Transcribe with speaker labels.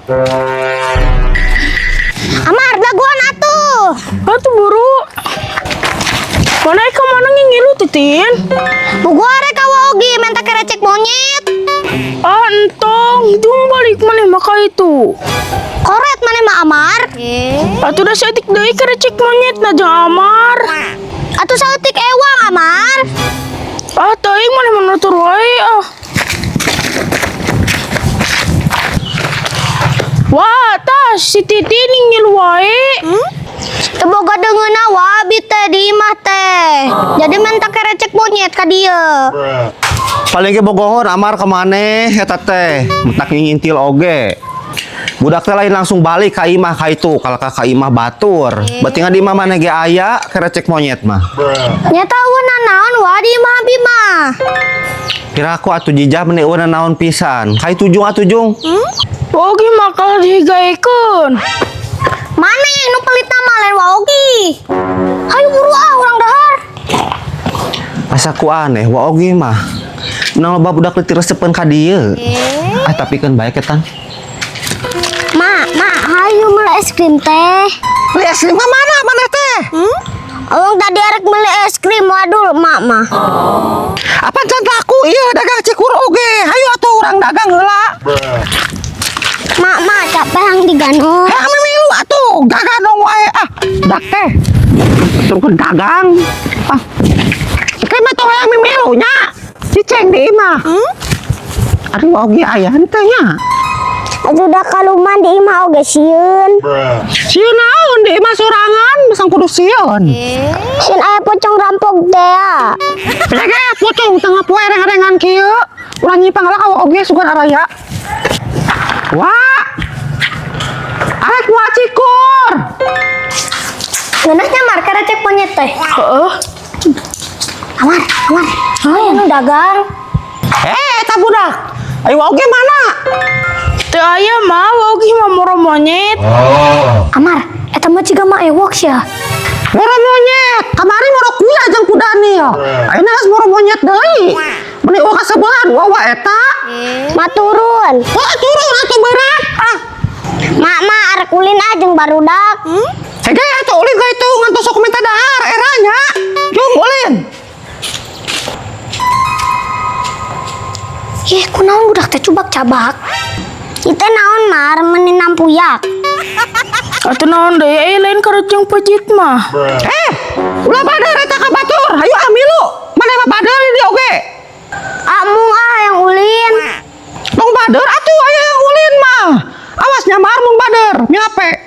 Speaker 1: Amar dagoan atuh.
Speaker 2: Atuh buru. Mana ka mana ngingilu, Titin?
Speaker 1: Buku arek ka Wa Ogi menta kerecek monyet.
Speaker 2: Ah, entong, jung balik maneh maka itu.
Speaker 1: Koret maneh mah, Amar.
Speaker 2: Atuh da saeutik deui kerecek monyet na jeung Amar.
Speaker 1: Atuh saeutik ewang, Amar.
Speaker 2: Ah, teuing maneh mah nutur wae ah. Wah, tas si Titin ngingilu wae.
Speaker 1: Teu boga deungeunna wa abi teh di imah teh. Jadi menta kerecek monyet ka dieu.
Speaker 3: Paling ge bogohon Amar ka maneh eta teh, mentak ngintil oge. Budak teh lain langsung balik ka imah ka itu, kalau ka imah batur. Berarti di imah maneh ge aya kerecek monyet mah.
Speaker 1: Nyata eueuh naon wa di imah abi mah.
Speaker 3: Kira aku atuh jijah meni eueuh naon pisan. Ka itu jung atuh jung.
Speaker 2: Wa Ogi mah kalah digaekeun.
Speaker 1: Maneh nu pelit mah lain Wa Ogi. Hayu buru ah urang dahar.
Speaker 3: Asa ku aneh Wa Ogi mah. Menang loba budak leutik resepeun ka dieu. Ah, tapi kan baik etang.
Speaker 1: Ma, ma, hayu meuli es krim teh.
Speaker 3: Beli es krim ka mana maneh teh?
Speaker 1: Awang tadi arek beli es krim wadul mak mah.
Speaker 3: Apa can laku ieu dagang cikur oge. Hayu atuh urang dagang heula.
Speaker 1: Mak, mak, capek hang digandong.
Speaker 3: Hayang mimilu atuh, gaganong wae ah. Dak teh. Turun dagang. Ah. Kayak mah tong hayang mimilu nya. Ciceng di imah. Ari Wa Ogi aya henteu nya?
Speaker 1: Atuh da kaluman di imah oge sieun.
Speaker 3: Sieun naon di imah sorangan, masang kudu sieun.
Speaker 1: Sieun aya pocong rampok teh ya.
Speaker 3: Lege pocong tengah poe reng-rengan kieu. Ulah nyipang lah ka Wa Ogi sugan araya. Wah. Arek moal cikur.
Speaker 1: Ngeunahnya Mar kerecek monyet teh.
Speaker 2: Heeh.
Speaker 1: Amar, Amar. Hayu nu dagang.
Speaker 3: Eh, eta budak. Ayo Wa Ogi mana?
Speaker 2: Teu aya mah Wa Ogi mah moro monyet.
Speaker 1: Amar, eta mah ciga mah ewok sia.
Speaker 3: Moro monyet. Kamari moro kuya jeung ku Daniel. Ayeuna geus moro monyet deui. Meni eueuh kasebehan wa wa eta.
Speaker 1: Ma turun.
Speaker 3: Wah, turun atuh berat. Ah,
Speaker 1: Mak, mak arek ulin ah jeung barudak.
Speaker 3: Hege atuh ulin ka itu ngantos sok minta dahar eranya. Jung ulin.
Speaker 1: Ih, kunaon budak teh cubak-cabak? Itu naon mar meni nampuyak.
Speaker 2: Atuh naon deui aya lain karejeng pejit mah.
Speaker 3: Eh, ulah badar eta ka batur. Hayu ah milu. Maneh mah badar di dieu oge.
Speaker 1: Amung ah yang ulin.
Speaker 3: Tong badar atuh aya yang ulin mah. Awas nyamar mun badar, miape.